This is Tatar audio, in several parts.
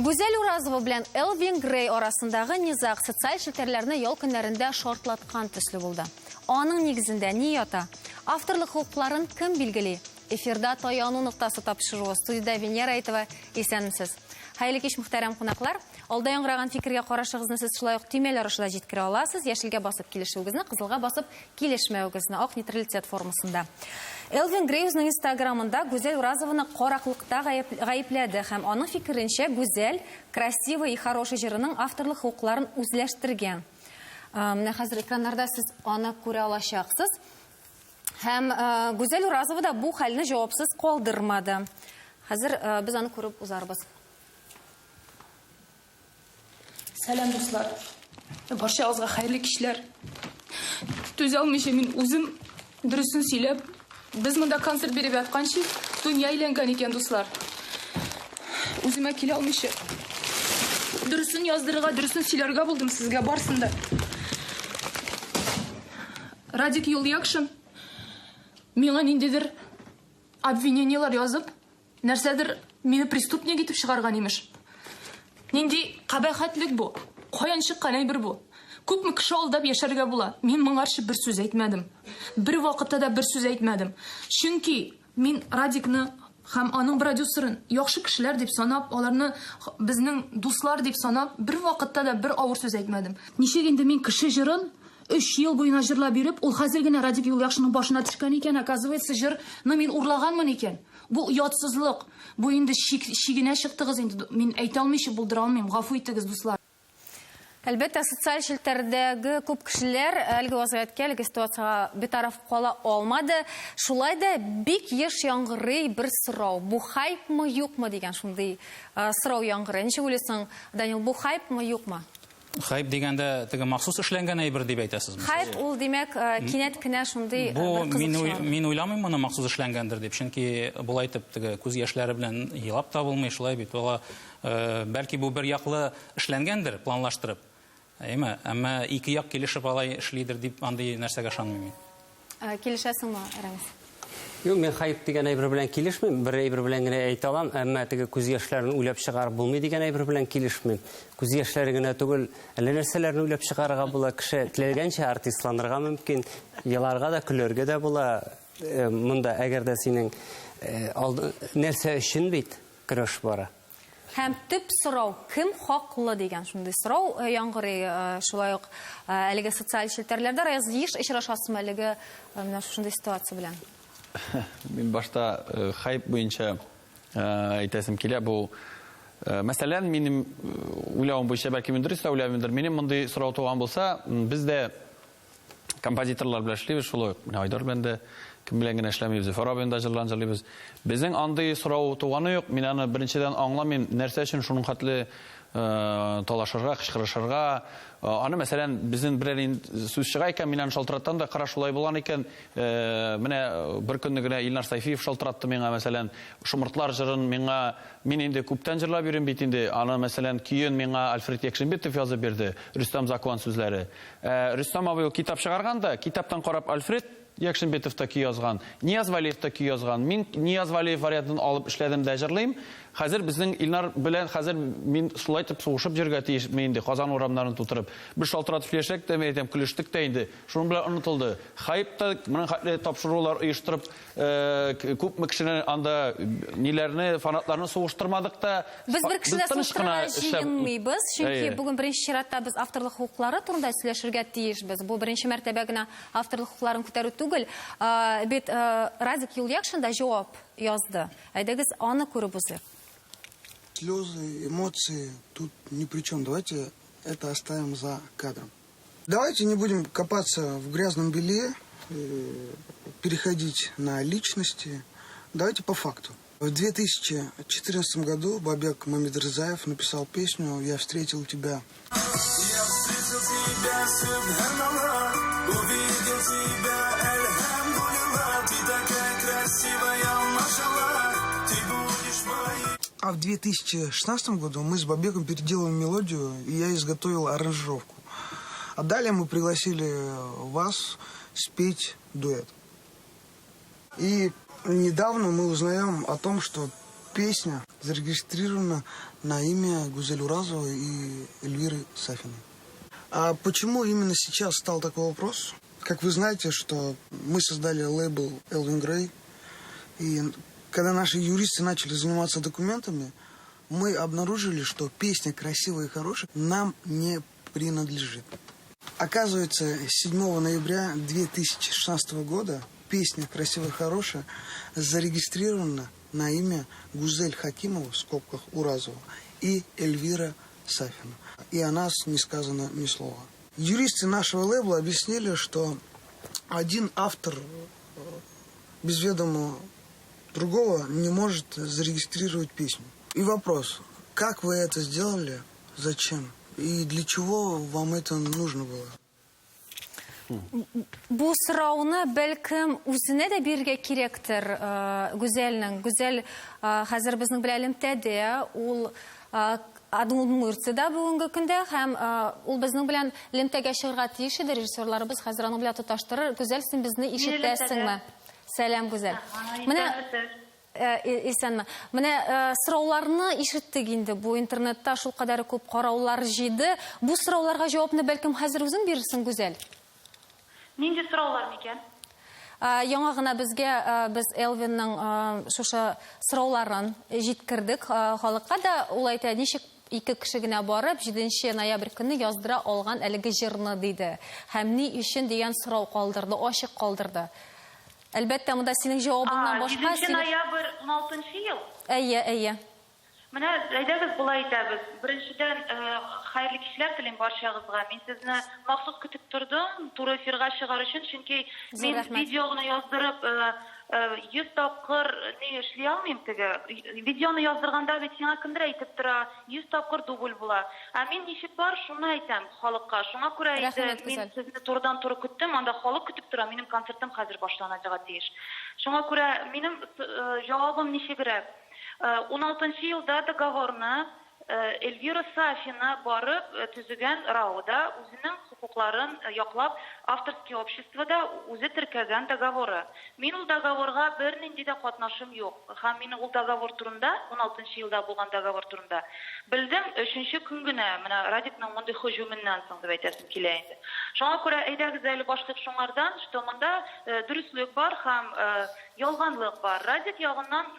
Гүзәл Уразова белән Элвин Грей арасындагы низаг социаль челтәрләрне ял көннәрендә шартлаткан төсле булды. Аның нигезендә ни ята? Авторлык хокукларын кем билгели? Эфирда Таяну ноктасы тапшыруы. Студиядә Венера Әйтова. Исәнмесез. Хәерле кич, мөхтәрәм кунаклар. Алда яңгыраган фикергә карашыгызны сез шулай ук төймәләр аша да җиткерә аласыз. Яшелгә басып килешүегезне, кызылга басып килешмәвегезне, ак нейтралитет формасында. Элвин Грей үзенең инстаграмында Гүзәл Уразованы караклыкта гаепләде һәм аның фикеренчә, Гүзәл Красивый и хороший җырының авторлык хокукларын үзләштергән. Менә хәзер экраннарда сез аны күрә алачаксыз. Һәм Гүзәл Уразова да бу хәлне җавапсыз калдырмады. Хәзер без аны күреп узарбыз. Сәлам, дуслар. Барчагызга хәерле кичләр. Түзә алмыйча мин үзем дөресен сөйләп, без монда концерт биреп ятканчы, дөнья әйләнгән икән, дуслар. Үземә килә алмыйча дөресен яздырырга, дөресен сөйләргә булдым сезгә барсын да. Радик Юлъякшин миңа ниндидер обвинениелар язып, нәрсәдер мине преступник итеп чыгарган, имеш. Нинди кабахәтлек бу? Каян чыккан әйбер бу? Күпме кеше алдап яшәргә була? Мин моңарчы бер сүз әйтмәдем. Бер вакытта да бер сүз әйтмәдем. Чөнки мин Радикны һәм аның продюсерын яхшы кешеләр дип санап, аларны безнең дуслар дип санап, бер вакытта да бер авыр сүз әйтмәдем. Ничек инде мин кеше җырын өч ел буена җырлап йөреп, ул хәзер генә Радик Юлъякшинның башына төшкән икән, оказывается, җырны мин урлаганмын икән. Бу оятсызлык. Бу инде чик, чигенә чыктыгыз инде. Мин әйтә алмыйча булдыра алмыйм. Гафу итегез, дуслар. Әлбәттә, социаль челтәрдәге күп кешеләр әлеге вазгыятькә, әлеге ситуациягә битараф кала алмады. Шулай да бик еш яңгырый бер сорау. Бу хайпмы, юкмы дигән шундый сорау яңгырый. Ничек уйлыйсың, Данил, бу хайпмы, юкмы? Хайп дигәндә теге махсус эшләнгән әйбер дип әйтәсезме? Хайп ул, димәк, кинәт кенә шундый Бу мин мин уйламыйм моны махсус эшләнгәндер дип, чөнки болай итеп теге күз яшьләре белән елап та булмый, шулай бит. Ул бәлки бу бер яклы эшләнгәндер, планлаштырып. Әйме, әмма ике як килешеп алай эшлидер дип андый нәрсәгә ышанмыйм мин. Килешәсеңме, Рәмис? Юк, мин хайп дигән әйбер белән килешмим. Бер әйбер белән генә әйтә алам, әмма теге күз яшьләрен уйлап чыгарып булмый дигән әйбер белән килешмим. Күз яшьләре генә түгел, әллә нәрсәләрне уйлап чыгарырга була. Кеше теләгәнчә артистланырга мөмкин, еларга да, көләргә дә була. Монда әгәр дә синең нәрсә өчен бит көрәш бара. Һәм төп сорау, кем хаклы дигән шундый сорау яңгырый шулай ук әлеге социаль челтәрләрдә. Раяз, еш очрашасызмы әлеге менә шушындый ситуация белән? Мин башта хайп буенча әйтәсем килә. Бу, мәсәлән, минем уйлавым буенча, бәлки мин дөрес тә уйламыймдыр, минем мондый сорау туган булса, без дә композиторлар белән эшлибез шулай ук. Менә Айдар белән дә кем белән генә эшләмибез, Зөфәр абыйның да җырларын җырлыйбыз. Безнең андый сорау туганы юк. Мин аны беренчедән аңламыйм, нәрсә өчен шуның хәтле талашырга, кычкырышырга. Аны, мәсәлән, безнең берәр сүз чыга икән, мин аны шалтыратам да, кара, шулай булган икән. Менә бер көнне генә Илнар Сайфиев шалтыратты миңа, мәсәлән, Шомыртлар җырын миңа, мин инде күптән җырлап йөрим бит инде, аны, мәсәлән, көен миңа Альфред Якшимбетов язып бирде, Рөстәм Закуан сүзләре. Ә Рөстәм абый ул китап чыгарган да, китаптан карап Альфред Якшимбетов та көй язган, Нияз Вәлиев та көй язган. Мин Нияз Вәлиев вариантын алып эшләдем дә җырлыйм. Хәзер безнең Илнар белән хәзер мин шулай итеп сугышып йөрергә тиешме инде, Казан урамнарын тутырып. Без шалтыратып сөйләшәк тә, мин әйтәм, көлештек тә инде. Шуның белән онытылды. Хайп та, моның хәтле тапшырулар оештырып, күпме кешене анда ниләрне, фанатларны сугыштырмадык та. Без бер кешене дә сугыштырырга җыенмыйбыз, чөнки бүген беренче чиратта без авторлык хокуклары турында сөйләшергә тиешбез. Бу беренче мәртәбә генә авторлык хокукларын күтәрү түгел. Бит Радик Юлъякшин да җавап язды. Әйдәгез, аны күреп узыйк. Слезы, эмоции тут ни при чем. Давайте это оставим за кадром. Давайте не будем копаться в грязном белье, переходить на личности. Давайте по факту. В 2014 году Бабек Мамедрзаев написал песню «Я встретил тебя». Я встретил тебя, Субханаллах, увидел тебя, Альхамдулиллах, ты такая красивая, машаллах, ты будешь моей. А в 2016 году мы с Бабеком переделали мелодию, и я изготовил аранжировку. А далее мы пригласили вас спеть дуэт. И недавно мы узнаем о том, что Песня зарегистрирована на имя Гузель Уразовой и Эльвиры Сафиной. А почему именно сейчас стал такой вопрос? Как вы знаете, что мы создали лейбл Elvin Grey, и когда наши юристы начали заниматься документами, мы обнаружили, что песня «Красивая и хорошая» нам не принадлежит. Оказывается, 7 ноября 2016 года песня «Красивая и хорошая» зарегистрирована на имя Гузель Хакимова, в скобках Уразова, и Эльвира Сафина. И о нас не сказано ни слова. Юристы нашего лейбла объяснили, что один автор без ведома другого не может зарегистрировать песню. И вопрос, как вы это сделали, зачем и для чего вам это нужно было? Бу сорауны бәлкем үзенә дә бирергә кирәктер Гүзәлнең. Гүзәл хәзер безнең белән элемтәдә, ул Удмуртиядә бүгенге көндә һәм ул безнең белән элемтәгә чыгарга тиеш иде. Режиссерларыбыз хәзер аның белән тоташтырыр. Гүзәл, син безне ишетәсеңме? Сәлам, Гүзәл. Менә исәнме. Менә сорауларны ишеттек инде. Бу интернетта шулкадәр күп караулар җыйды. Бу сорауларга җавапны бәлкем хәзер үзең бирерсең, Гүзәл? Нинди сораулар микән? Яңа гына безгә без Элвинның шушы сорауларын җиткердек халыкка да. Ул әйтә, ничек ике кеше генә барып 7 ноябрь көнне яздыра алган әлеге җырны, диде. Һәм ни өчен дигән сорау калдырды, ачык калдырды. Әлбәттә, монда синең җавабыңнан башка. 7 ноябрь 16 ел? Әйе, әйе. Менә әйдәгез болай итәбез. Беренчедән, хәерле кичләр телим барчагызга. Мин сезне махсус көтеп тордым, туры эфирга чыгар өчен, чөнки мин видеоны яздырып 100 тапкыр ни эшли алмыйм теге. Видеоны яздырганда бит сиңа кемдер әйтеп тора, 100 тапкыр дубль була. Ә мин ничек бар, шуны әйтәм халыкка. Шуңа күрә инде мин сезне турыдан-туры көттем, анда халык көтеп тора, минем концертым хәзер башланырга тиеш. Шуңа күрә минем җавабым ничегрәк? 16 елда договорны Эльвира Сафина барып төзегән РАОда үзенең хокукларын яклап авторский обществода үзе теркәгән договоры. Мин ул договорга бернинди дә катнашым юк. Һәм мин ул договор турында, 16 елда булган договор турында белдем 3нче көн генә, менә Радикның мондый һөҗүменнән соң дип әйтәсем килә инде. Шуңа күрә әйдәгез әле башлыйк шуңардан, что монда дөреслек бар һәм ялганлык бар. Радик ягыннан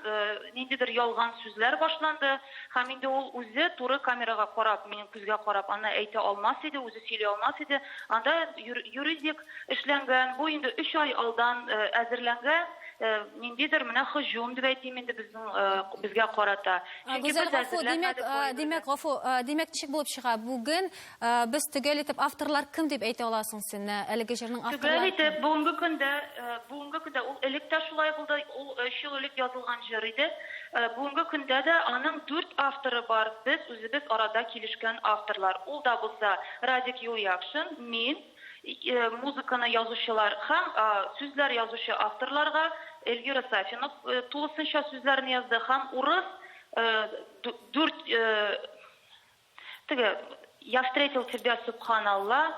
ниндидер ялган сүзләр башланды һәм инде ул үзе туры камерага карап, минем күзгә карап, аны әйтә алмас иде, үзе сөйли алмас иде. Анда юридик эшләнгән, бу инде 3 ай алдан әзерләнгән ниндидер менә һөҗүм дип әйтим инде безнең безгә карата. Гүзәл, гафу, димәк, гафу, димәк ничек булып чыга? Бүген без төгәл итеп авторлар кем дип әйтә аласың син? Әлеге җырның авторлары. Төгәл итеп бүгенге көндә ул элек тә шулай булды, ул 3 ел элек язылган җыр иде. Бүгенге көндә дә аның 4 авторы бар. Без үзебез арада килешкән авторлар. Ул да булса Радик Юльякшин, мин, музыканы язучылар һәм сүзләр язучы авторларга Эльвира Сафина тулысынча сүзләрне язды һәм урыс 4 теге «Я встретил тебя, субханалла»,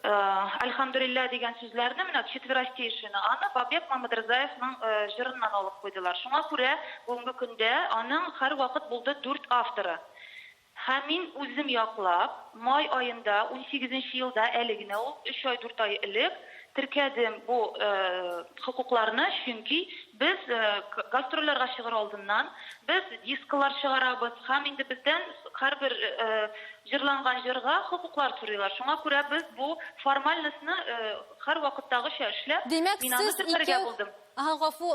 «Альхамдулилля» дигән сүзләрне менә четверостишины аны Бабек Мамадрзаевның җырыннан алып куйдылар. Шуңа күрә бүгенге көндә аның һәрвакыт булды 4 авторы. Һәм мин үзем яклап, май аенда 18 елда әле генә ул 3 ай 4 ай элек теркәдем бу хокукларны, чөнки без гастрольләргә чыгар алдыннан без дисклар чыгарабыз һәм инде бездән һәрбер җырланган җырга хокуклар сорыйлар. Шуңа күрә без бу формальностьны һәр вакыттагыча эшләп, мин аны теркәргә булдым. Ага, гафу,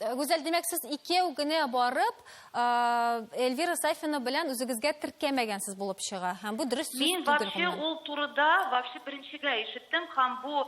Гүзәл, димәк, сез икәү генә барып, Эльвира Сафина белән үзегезгә теркәмәгәнсез булып чыга. Һәм бу дөрес сүз Мин түгел, вообще гомумән. ул турыда вообще беренчегә ишеттем һәм бу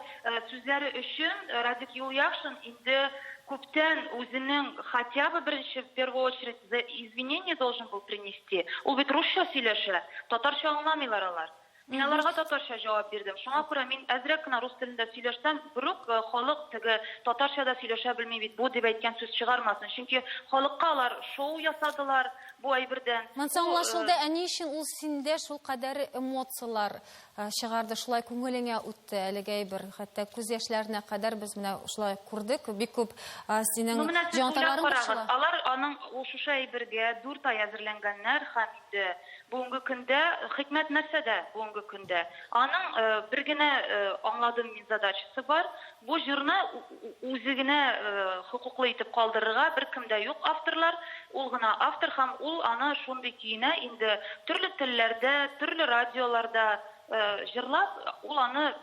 сүзләре өчен Радик Юльякшин инде күптән үзенең хотя бы беренче, в первую очередь, за извинение должен был принести. Ул бит русча сөйләшә, татарча аңламыйлар алар. Мин аларга татарча җавап бирдем. Шуңа күрә мин әзрәк кенә рус телендә сөйләшсәм, берүк халык теге татарча да сөйләшә белми бит бу дип әйткән сүз чыгармасын. Чөнки халыкка алар шоу ясадылар бу әйбердән. Монысы аңлашылды. Ә ни өчен ул синдә шул кадәр эмоцияләр чыгарды, шулай күңелеңә үтте әлеге әйбер. Хәтта күз яшьләренә кадәр без менә шулай күрдек. Бик күп синең Ну, менә сез уйлап җанатарларың карагыз, борчыла. алар аның ул шушы әйбергә 4 ай әзерләнгәннәр һәм инде бүгенге көндә хикмәт нәрсәдә бүгенге көндә? Аның бер генә аңладым мин задачасы бар. Бу җырны үзе генә хокуклы итеп калдырырга беркем дә юк авторлар. Ул гына автор һәм ул аны шундый көенә инде төрле телләрдә, төрле радиоларда җырлап, ул аны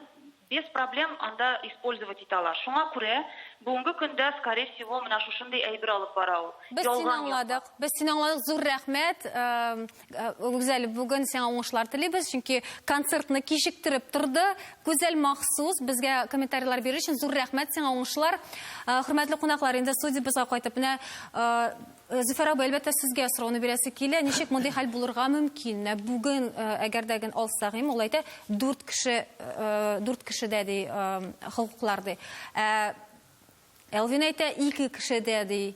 без проблем анда использовать итә ала. Шуңа күрә бүгенге көндә, скорее всего, менә шушындый әйбер алып бара ул. Без сине Ялган аңладык. Без сине аңладык. Зур рәхмәт. Гүзәл, бүген сиңа уңышлар телибез, чөнки концертны кичектереп торды. Гүзәл махсус безгә комментарийлар бирер өчен зур рәхмәт сиңа, уңышлар. Хөрмәтле кунаклар, инде студиябезгә кайтып, менә Зөфәр абый, әлбәттә, сезгә сорауны бирәсе килә. Ничек мондый хәл булырга мөмкин? Менә бүген, әгәр дә ген алсак, ул әйтә, 4 кеше, 4 кешедә ди, хокуклар ди. Элвин әйтә, 2 кешедә ди.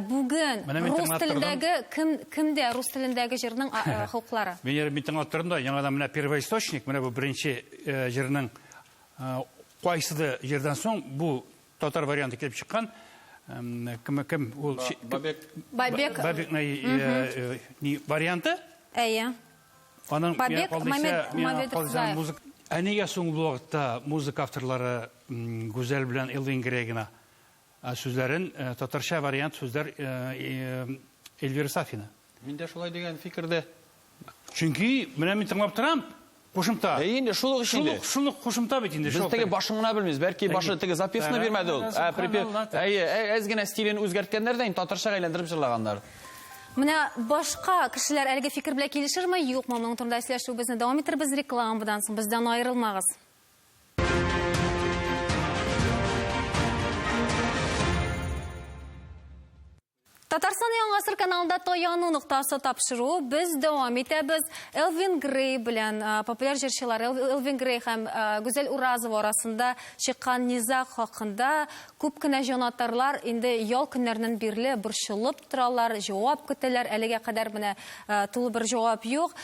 Бүген рус телендәге кем, кемдә рус телендәге җырның хокуклары? Мин мин тыңлап тордым да, яңадан менә первоисточник, менә бу беренче җырның кайсы җырдан соң бу татар варианты килеп чыккан. Кем кем ул? Бабек. Бабек. Бабек ни варианты? Әйе. Аның Бабек Мамедов. Музыка. Ә нигә соң бу вакытта музыка авторлары Гүзәл белән Элвин Грей генә сүзләрен татарча вариант сүзләр Эльвира Сафина. Мин дә шулай дигән фикердә. Чөнки менә мин тыңлап торам, кушымта. Әйе инде, шул ук инде. Шул ук кушымта бит инде. Без теге башын гына белмибез. Бәлки башы теге запевны бирмәде ул. Ә припев, әйе, әз генә стилен үзгәрткәннәр дә инде татарчага әйләндереп җырлаганнар. Менә башка кешеләр әлеге фикер белән килешерме, юкмы? Моның турында сөйләшүебезне дәвам итербез рекламадан соң. Бездән аерылмагыз. Татарстан Яңа гасыр каналында Таяну ноктасы тапшыруы без дәвам итәбез. Элвин Грей белән популяр җырчылар Элвин Грей һәм Гүзәл Уразова арасында чыккан низаг хакында күп кенә җанатарлар инде ял көннәреннән бирле борчылып торалар, җавап көтәләр. Әлегә кадәр менә тулы бер җавап юк.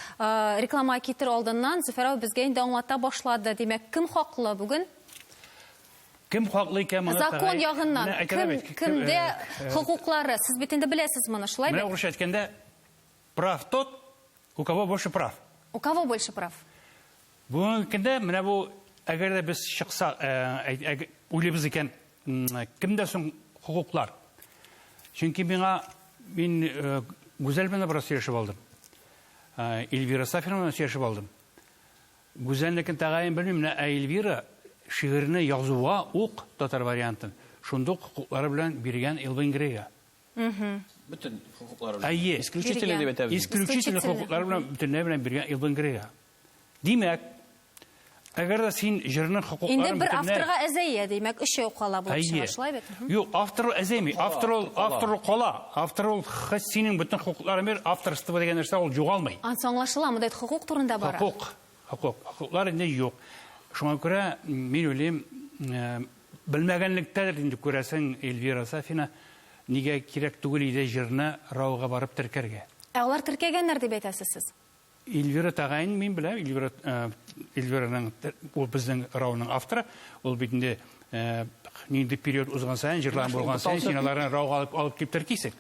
Реклама китер алдыннан Зөфәр абый безгә инде аңлата башлады. Димәк, кем хаклы бүген? Кем хаклы икән моны? Закон ягыннан кем, кемдә хокуклары? Сез бит инде беләсез моны, шулай бит? Менә урысча әйткәндә, прав тот, у кого больше прав. У кого больше прав? Бүгенге көндә менә бу, әгәр дә без чыксак, уйлыйбыз икән, кемдә соң хокуклар? Чөнки миңа, мин Гүзәл белән бераз сөйләшеп алдым. Эльвира Сафина белән сөйләшеп алдым. Гүзәлнекен тәгаен белмим, менә ә Эльвира шигырьне язуга ук татар вариантын шундук хокуклары белән биргән Элвин Грейга. Бөтен хокуклары белән. Әйе. Исключительно дип әйтәбез. Исключительно хокуклары белән бөтенләй белән биргән Элвин Грейга. Димәк, әгәр дә син җырның хокукларын Инде бер авторга әзәя, димәк, өчәү кала булып чыга, шулай бит? Юк, автор әзәйми. Автор ул, автор ул кала. Автор ул хәс синең бөтен хокукларын бир, авторство дигән нәрсә ул югалмый. Ансы аңлашыла, монда хокук турында бара. Хокук. Хокук, хокуклар инде юк. Шуңа күрә мин уйлыйм, белмәгәнлектәдер инде күрәсең Эльвира Сафина, нигә кирәк түгел иде җырны РАУга барып теркәргә. Ә алар теркәгәннәр дип әйтәсез сез? Эльвира тәгаен мин беләм, Эльвира, Эльвираның, ул безнең РАУның авторы, ул бит инде нинди период узган саен, җырларын булган саен, син аларны РАУга алып килеп теркисең.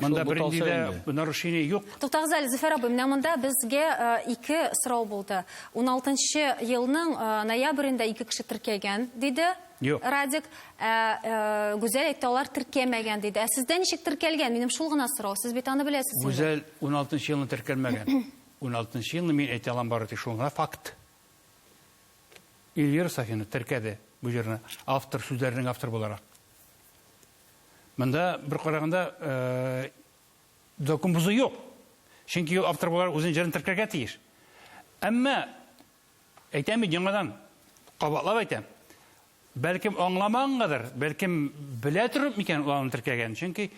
Монда бернинди дә нарушение юк. Туктагыз әле, Зөфәр абый, менә монда безгә ике сорау булды. 16 елның ноябрендә ике кеше теркәгән, диде Радик. Гүзәл әйтте, алар теркәмәгән, диде. Ә сездә ничек теркәлгән? Минем шул гына сорау. Сез бит аны беләсез инде. Гүзәл 16 елны теркәлмәгән. 16 елны мин әйтә алам бары тик шул гына факт. Эльвира Сафина теркәде бу җырны, автор сүзләренең автор буларак. Монда бер караганда закон бозу юк. Чөнки ул автор буларак үзенең җырын теркәргә тиеш. Әмма әйтәм бит яңадан, кабатлап әйтәм. Бәлкем аңламагангадыр, бәлкем белә торып микән ул аны теркәгән. Чөнки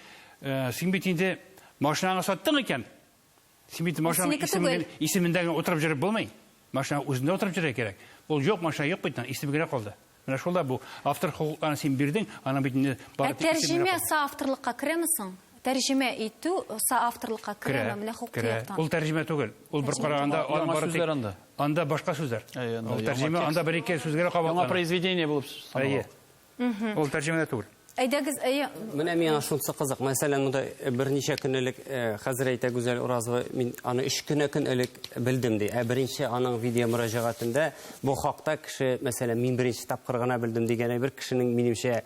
син бит инде машинаңны саттың икән. Син бит машинаның исемендә генә утырып йөреп булмый. Машина үзендә утырып йөрергә кирәк. Ул юк, машина юк бит, исеме генә калды. Менә шул да бу автор хокукларын син бирдең, аның бит инде бары тик исеме генә. Ә тәрҗемә соавторлыкка керәме соң? Тәрҗемә итү соавторлыкка керәме? Менә хокук яктан. Ул тәрҗемә түгел. Ул бер караганда аның бары тик Анда башка сүзләр. Әйе, анда Ул яңа тәрҗемә, текст. анда бер-ике сүз генә Яңа кабатлана. произведение булып санала. Әйе. Ул тәрҗемәдә түгел. Әйдәгез, әйе. Менә миңа шунысы кызык. Мәсәлән, монда берничә көн элек, хәзер әйтә Гүзәл Уразова, мин аны өч кенә көн элек белдем ди. Ә беренче аның видео мөрәҗәгатендә бу хакта кеше, мәсәлән, мин беренче тапкыр гына белдем дигән әйбер кешенең, минемчә,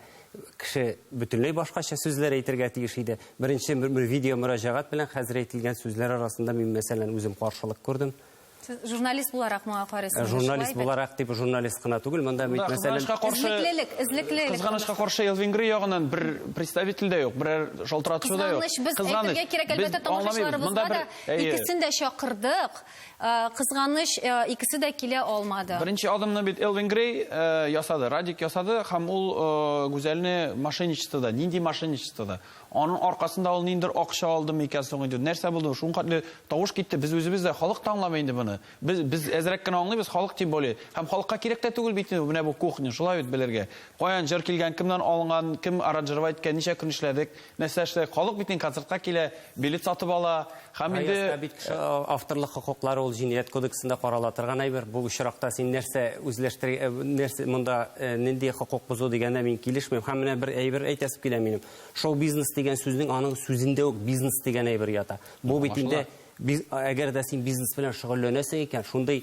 кеше бөтенләй башкача сүзләр әйтергә тиеш иде. Беренче видео мөрәҗәгать белән хәзер әйтелгән сүзләр арасында мин, мәсәлән, үзем каршылык күрдем. Сез журналист буларак моңа карыйсыз. Журналист буларак дип журналист кына түгел, монда бит мәсәлән Кызганычка каршы Эзлеклелек, эзлеклелек. Кызганычка каршы Элвин Грей ягыннан бер представитель дә юк, берәр шалтыратучы да юк. Кызганыч, без әйтергә кирәк, әлбәттә, тамашачыларыбызга да икесен дә чакырдык. Кызганыч, икесе дә килә алмады. Беренче адымны бит Элвин Грей ясады, Радик ясады һәм ул Гүзәлне мошенничествода, нинди мошенничествода? Аның аркасында ул ниндер акча алды микән соң инде? Нәрсә булды? Шуның хәтле тавыш китте. Без үзебез дә халык та аңламый инде моны. Без без әзрәк кенә аңлыйбыз, халык тем более. Һәм халыкка кирәк тә түгел бит инде менә бу кухня, шулай бит белергә. Каян җыр килгән, кемнән алынган, кем аранжировать иткән, ничә көн эшләдек, нәрсә эшләдек. Халык бит инде концертка килә, билет сатып ала. Һәм инде Аяз, бит кеше авторлык хокуклары ул җинаять кодексында карала торган әйбер. Бу очракта син нәрсә үзләштер, нәрсә монда нинди хокук бозу дигәндә мин килешмим. Һәм менә бер әйбер әйтәсем килә минем. Шоу-бизнес дигән сүзнең аның сүзендә үк бизнес дигән әйбер ята. Бу бит инде әгәр дә син бизнес белән шөгыльләнәсең икән, шундый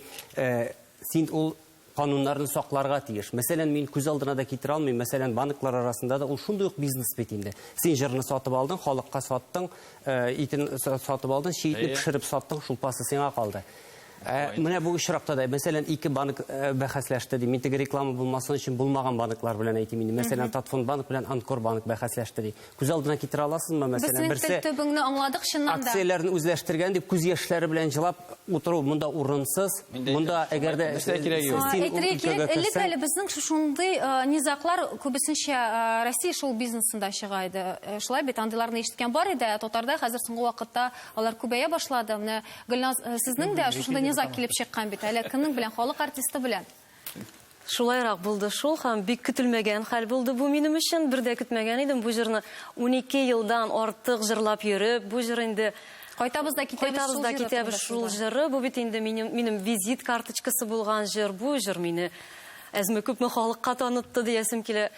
син ул кануннарны сакларга тиеш. Мәсәлән, мин күз алдына да китерә алмыйм. Мәсәлән, банклар арасында да ул шундый ук бизнес бит инде. Син җырны сатып алдың, халыкка саттың, итен сатып алдың, чи итне пешереп саттың, шулпасы сиңа калды. Менә бу очракта да, мәсәлән, ике банк бәхәсләште ди. Мин теге реклама булмасын өчен булмаган банклар белән әйтим инде. Мәсәлән, Татфондбанк белән Анкор банк бәхәсләште ди. Күз алдына китерә аласызмы, мәсәлән, берсе Без төбеңне аңладык чыннан да. Акцияләрне үзләштергән дип күз яшьләре белән җылап утыру монда урынсыз. Монда әгәр дә нәрсә кирәге юк. Әйтергә кирәк, элек әле безнең шушындый низаглар күбесенчә Россия шоу-бизнесында чыга иде. Шулай бит, андыйларны ишеткән бар иде, татарда хәзер соңгы вакытта алар күбәя башлады. Менә Гөлназ, сезнең дә шушындый низаг килеп чыккан бит. Әле кемнең белән? Халык артисты белән. Шулайрак булды шул һәм бик көтелмәгән хәл булды бу минем өчен. Бер дә көтмәгән идем бу җырны. 12 елдан артык җырлап йөреп, бу җыр инде Кайтабыз да китәбез Кайтабыз да китәбез шул җыры. Бу бит инде минем минем визит карточкасы булган җыр. Бу җыр мине әзме күпме халыкка танытты диясем килә.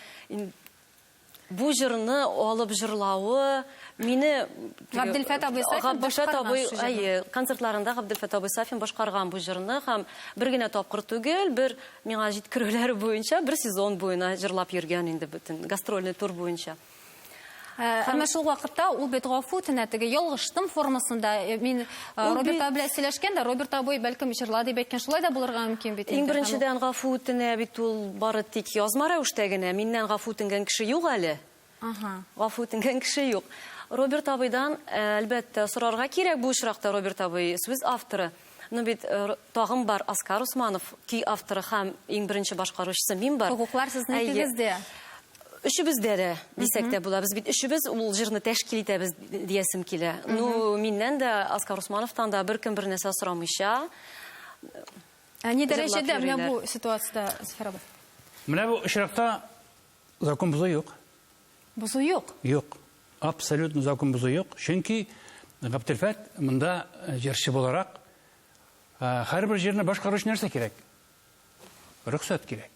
Бу җырны алып җырлавы мине Габделфәт абый Сафин Габделфәт абый, әйе, концертларында Габделфәт абый Сафин башкарган бу җырны һәм бер генә тапкыр түгел, бер миңа җиткерүләре буенча бер сезон буена җырлап йөргән инде бөтен гастрольный тур буенча. Әмма шул вакытта ул бит гафу үтенә, теге ялгыштым формасында. Мин Роберт абый белән сөйләшкән дә, Роберт абый бәлкем җырла дип әйткән, шулай да булырга мөмкин бит. Иң беренчедән гафу үтенә бит ул бары тик язма рәвештә генә. Миннән гафу үтенгән кеше юк әле. Гафу үтенгән кеше юк. Роберт абыйдан, әлбәттә, сорарга кирәк бу очракта. Роберт абый сүз авторы. Ну бит тагын бар Аскар Усманов, көй авторы һәм иң беренче башкаручысы мин бар. Хокуклар сезнең икегездә. Өчебездә дә дисәк тә була. Без бит өчебез ул җырны тәшкил итәбез диясем килә. Ну, миннән дә, Аскар Усмановтан да беркем бер нәрсә сорамыйча. Ә ни дәрәҗәдә менә бу ситуациядә, Зөфәр абый? Менә бу очракта закон бозу юк. Бозу юк? Юк. Абсолютно закон бозу юк. Чөнки Габделфәт монда җырчы буларак һәрбер җырны башкару өчен нәрсә кирәк? Рөхсәт кирәк.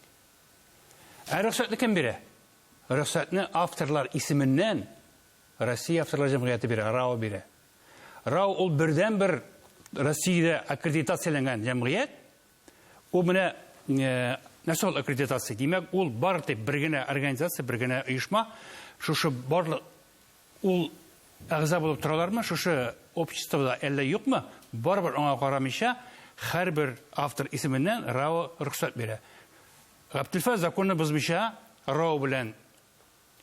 Ә рөхсәтне кем бирә? Рөхсәтне авторлар исеменнән Россия авторлар җәмгыяте бирә, РАО бирә. РАО ул бердәнбер Россиядә аккредитацияләнгән җәмгыять. Ул менә нәрсә ул аккредитация? Димәк, ул бары тик бер генә организация, бер генә оешма. Шушы барлык ул әгъза булып торалармы, шушы обществода әллә юкмы, барыбер аңа карамыйча һәрбер автор исеменнән РАО рөхсәт бирә. Габделфәт законны бозмыйча РАО белән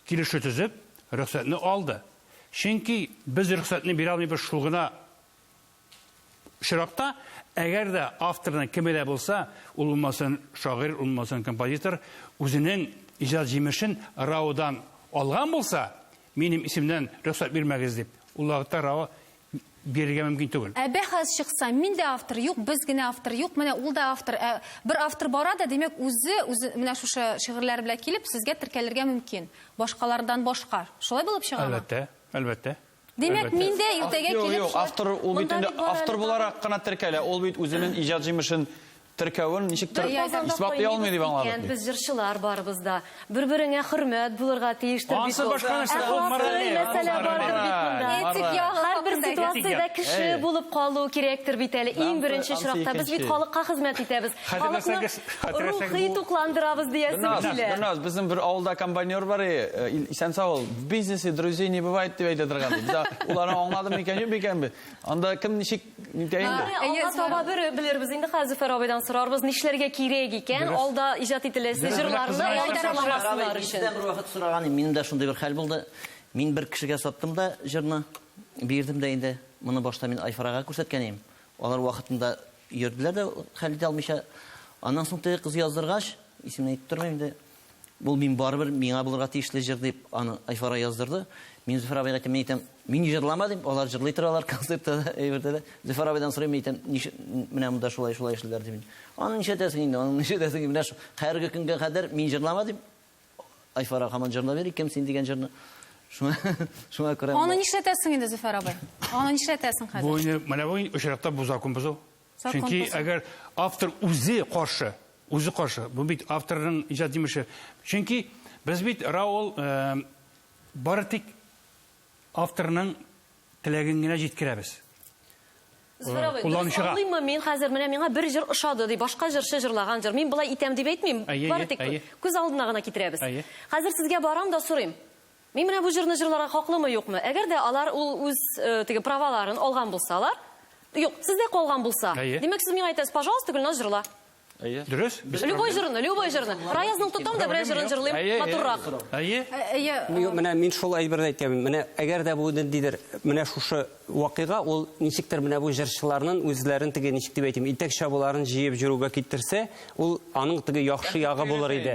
килешү төзеп, рөхсәтне алды. Чөнки без рөхсәтне бирә алмыйбыз шул гына очракта, әгәр дә авторның кеме дә булса, ул булмасын шагыйрь, ул булмасын композитор, үзенең иҗат җимешен РАОдан алган булса, минем исемнән рөхсәт бирмәгез дип, ул вакытта РАО бирергә мөмкин түгел. Ә бәхәс чыкса, мин дә автор, юк, без генә автор, юк, менә ул да автор. Ә бер автор бара да, димәк, үзе, үзе менә шушы шигырьләр белән килеп, сезгә теркәлергә мөмкин. Башкалардан башка. Шулай булып чыгамы? Әлбәттә, әлбәттә. Димәк, мин дә иртәгә Юк, килеп юк, шулай автор ул бит Монда инде бит бар автор әле буларак кына теркәлә. Ул бит үзенең иҗат җимешен теркәвен ничектер исбатлый алмый дип аңладык. Без җырчылар барыбыз да. Бер-береңә хөрмәт булырга тиештер бит ул. Әхлакый мәсьәлә бардыр бит монда. Этик ягы Һәрбер ситуациядә кеше булып калу кирәктер бит әле. Иң беренче очракта без бит халыкка хезмәт итәбез. Халыкны рухи тукландырабыз диясем килә. Гөлназ, безнең бер авылда комбайнер бар иде, исән-сау ул. В бизнесе друзей не бывает дип әйтә торган. Без уларны аңладым микән, юк микән? Анда кем ничек нитә инде? Алга таба бер белербез инде хәзер Зөфәр абыйдан сорарбыз, нишләргә кирәк икән, алда иҗат ителәсе җырларны кайтарламасыннар өчен. Мин бер вакыт сораган идем, минем дә шундый бер хәл булды. Мин бер кешегә саттым да җырны, бирдем дә инде. Моны башта мин Айфарага күрсәткән идем. Алар вакытында йөрделәр дә хәл итә алмыйча. Аннан соң теге кыз яздыргач, исемен әйтеп тормыйм инде. Бул мин барыбер миңа булырга тиешле җыр дип аны Айфара яздырды. Мин Зөфәр абыйга әйтәм, мин әйтәм, мин җырлама дим, алар җырлый торалар концертта да, әйбердә дә. Зөфәр абыйдан сорыйм, мин әйтәм, ниш, менә монда шулай шулай эшлиләр дим. Аны нишләтәсең инде, аны нишләтәсең, менә шу хәзерге көнгә кадәр мин җырлама дим. Айфара һаман җырлап йөри, кем син дигән җырны. Шуңа, шуңа күрә. Аны нишләтәсең инде, Зөфәр абый? Аны нишләтәсең хәзер? Бу инде, менә бу очракта бу закон бозу. Чөнки әгәр автор үзе каршы, үзе каршы, бу бит авторның иҗат җимеше. Чөнки без бит Раул э, бары тик авторның теләген генә җиткерәбез. Зөфәр абый, дөрес аңлыйммы, мин хәзер менә миңа бер җыр ошады ди, башка җырчы җырлаган җыр. Мин болай итәм дип әйтмим, бары тик күз алдына гына китерәбез. Хәзер сезгә барам да сорыйм. Мин менә бу җырны җырларга хаклымы, юкмы? Әгәр дә алар ул үз теге праваларын алган булсалар, юк, сездә калган булса, димәк, сез миңа әйтәсез, пожалуйста, Гөлназ, җырла. Әйе. Дөрес. Любой җырны, любой җырны. Раязның тотам да берәр җырын җырлыйм, матуррак. Әйе. Әйе. Менә мин шул әйберне әйтәм. Менә әгәр дә бу ниндидер менә шушы вакыйга ул ничектер менә бу җырчыларның үзләрен теге ничек дип әйтим, итәк чабуларын җыеп җөрүгә китерсә, ул аның теге яхшы ягы булыр иде.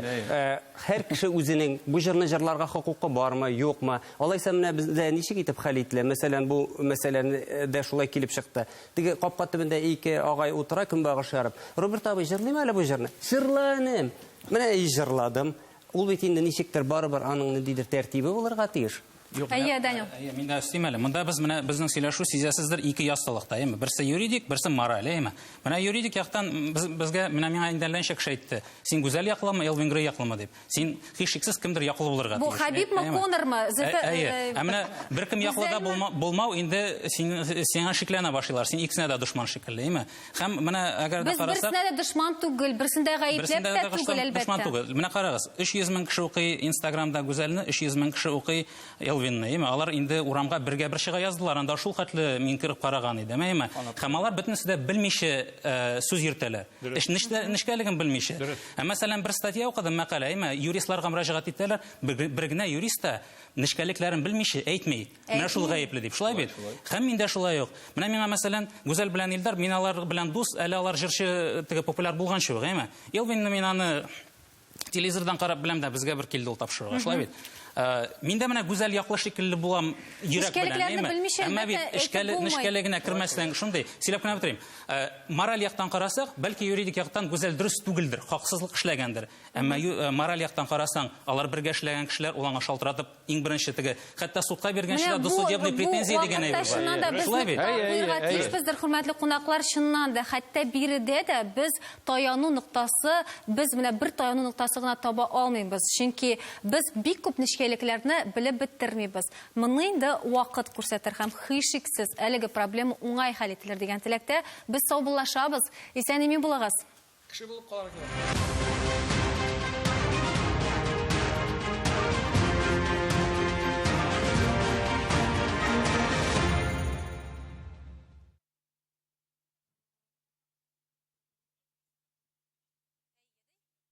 Һәр кеше үзенең бу җырны җырларга хокукы бармы, юкмы? Алайса менә бездә ничек итеп хәл ителә? Мәсәлән, бу мәсьәләне дә шулай килеп чыкты. Теге капка төбендә ике агай утыра, көнбагыш ярып. Роберт абый, җырлыйм әле бу җырны. Җырла, энем. Менә и җырладым. Ул бит инде ничектер барыбер аның ниндидер тәртибе булырга тиеш. Юк, Әйе, Данил. Әйе, мин дә өстим әле. Монда без менә безнең сөйләшү сизәсездер ике яссылыкта, әйеме? Берсе юридик, берсе мораль, әйеме? Менә юридик яктан без, безгә менә миңа инде әллә ничә кеше әйтте. Син Гүзәл яклымы, Элвин Грей яклымы дип. Син һичшиксез кемдер яклы булырга Бу тиеш. Хәбибме, Әйеме? Конормы? Зөфәр, Әйе. э, Ә менә беркем яклы да Гүзәлме? булма, булмау инде син, сиңа шикләнә башлыйлар. Син икесенә дә дошман шикелле, әйеме? Һәм менә әгәр дә Без карасак, берсенә дә дошман түгел, берсен дә гаепләп Берсендә тә дә түгел, дошман әлбәттә. түгел. Менә карагыз, 300 мең кеше укый Инстаграмда Гүзәлне, 300 мең кеше укый Элвинны, әйме? Алар инде урамга бергә бер чыга яздылар. Анда шул хәтле мин кереп караган идем, әйме? Һәм алар бөтенесе дә белмичә э, сүз йөртәләр. Эш нечкәлеген белмичә. Ә мәсәлән, бер статья укыдым, мәкалә, әйме? Юристларга мөрәҗәгать итәләр, бер, бер генә юрист та нечкәлекләрен белмичә әйтми. Менә шул гаепле дип. Шулай бит? Һәм мин дә шулай ук. Менә миңа мәсәлән, Гүзәл белән Илдар, мин алар белән дус, әле алар җырчы э, теге популяр булганчы ук, әйме? Элвинны мин аны телевизордан карап беләм дә, безгә бер килде ул тапшыруга, шулай бит? Э, мин дә менә Гүзәл яклы шикелле булам йөрәк белән, Нечкәлекләрне әйме? белмичә, Әмма бит әлбәттә, әйтеп эчкәле, булмый. нечкәлегенә кермәсәң, шундый, сөйләп кенә бетерим. Э, мораль яктан карасак, бәлки юридик яктан Гүзәл дөрес түгелдер, хаксызлык эшләгәндер. Әмма э, мораль яктан карасаң, алар бергә эшләгән кешеләр, ул аңа шалтыратып, иң беренче теге, хәтта судка биргәнче дә досудебный претензия дигән әйбер бар. Чыннан да без Шулай бит? нокта куярга тиешбездер, хөрмәтле кунаклар, чыннан да, хәтта биредә дә без таяну ноктасы, без менә бер таяну ноктасы гына таба алмыйбыз. Чөнки без бик күп нечкәлекләрне белеп бетермибез. Моны инде вакыт күрсәтер һәм һичшиксез әлеге проблема уңай хәл ителер дигән теләктә без саубуллашабыз. Исән-имин булыгыз. Кеше булып калырга кирәк.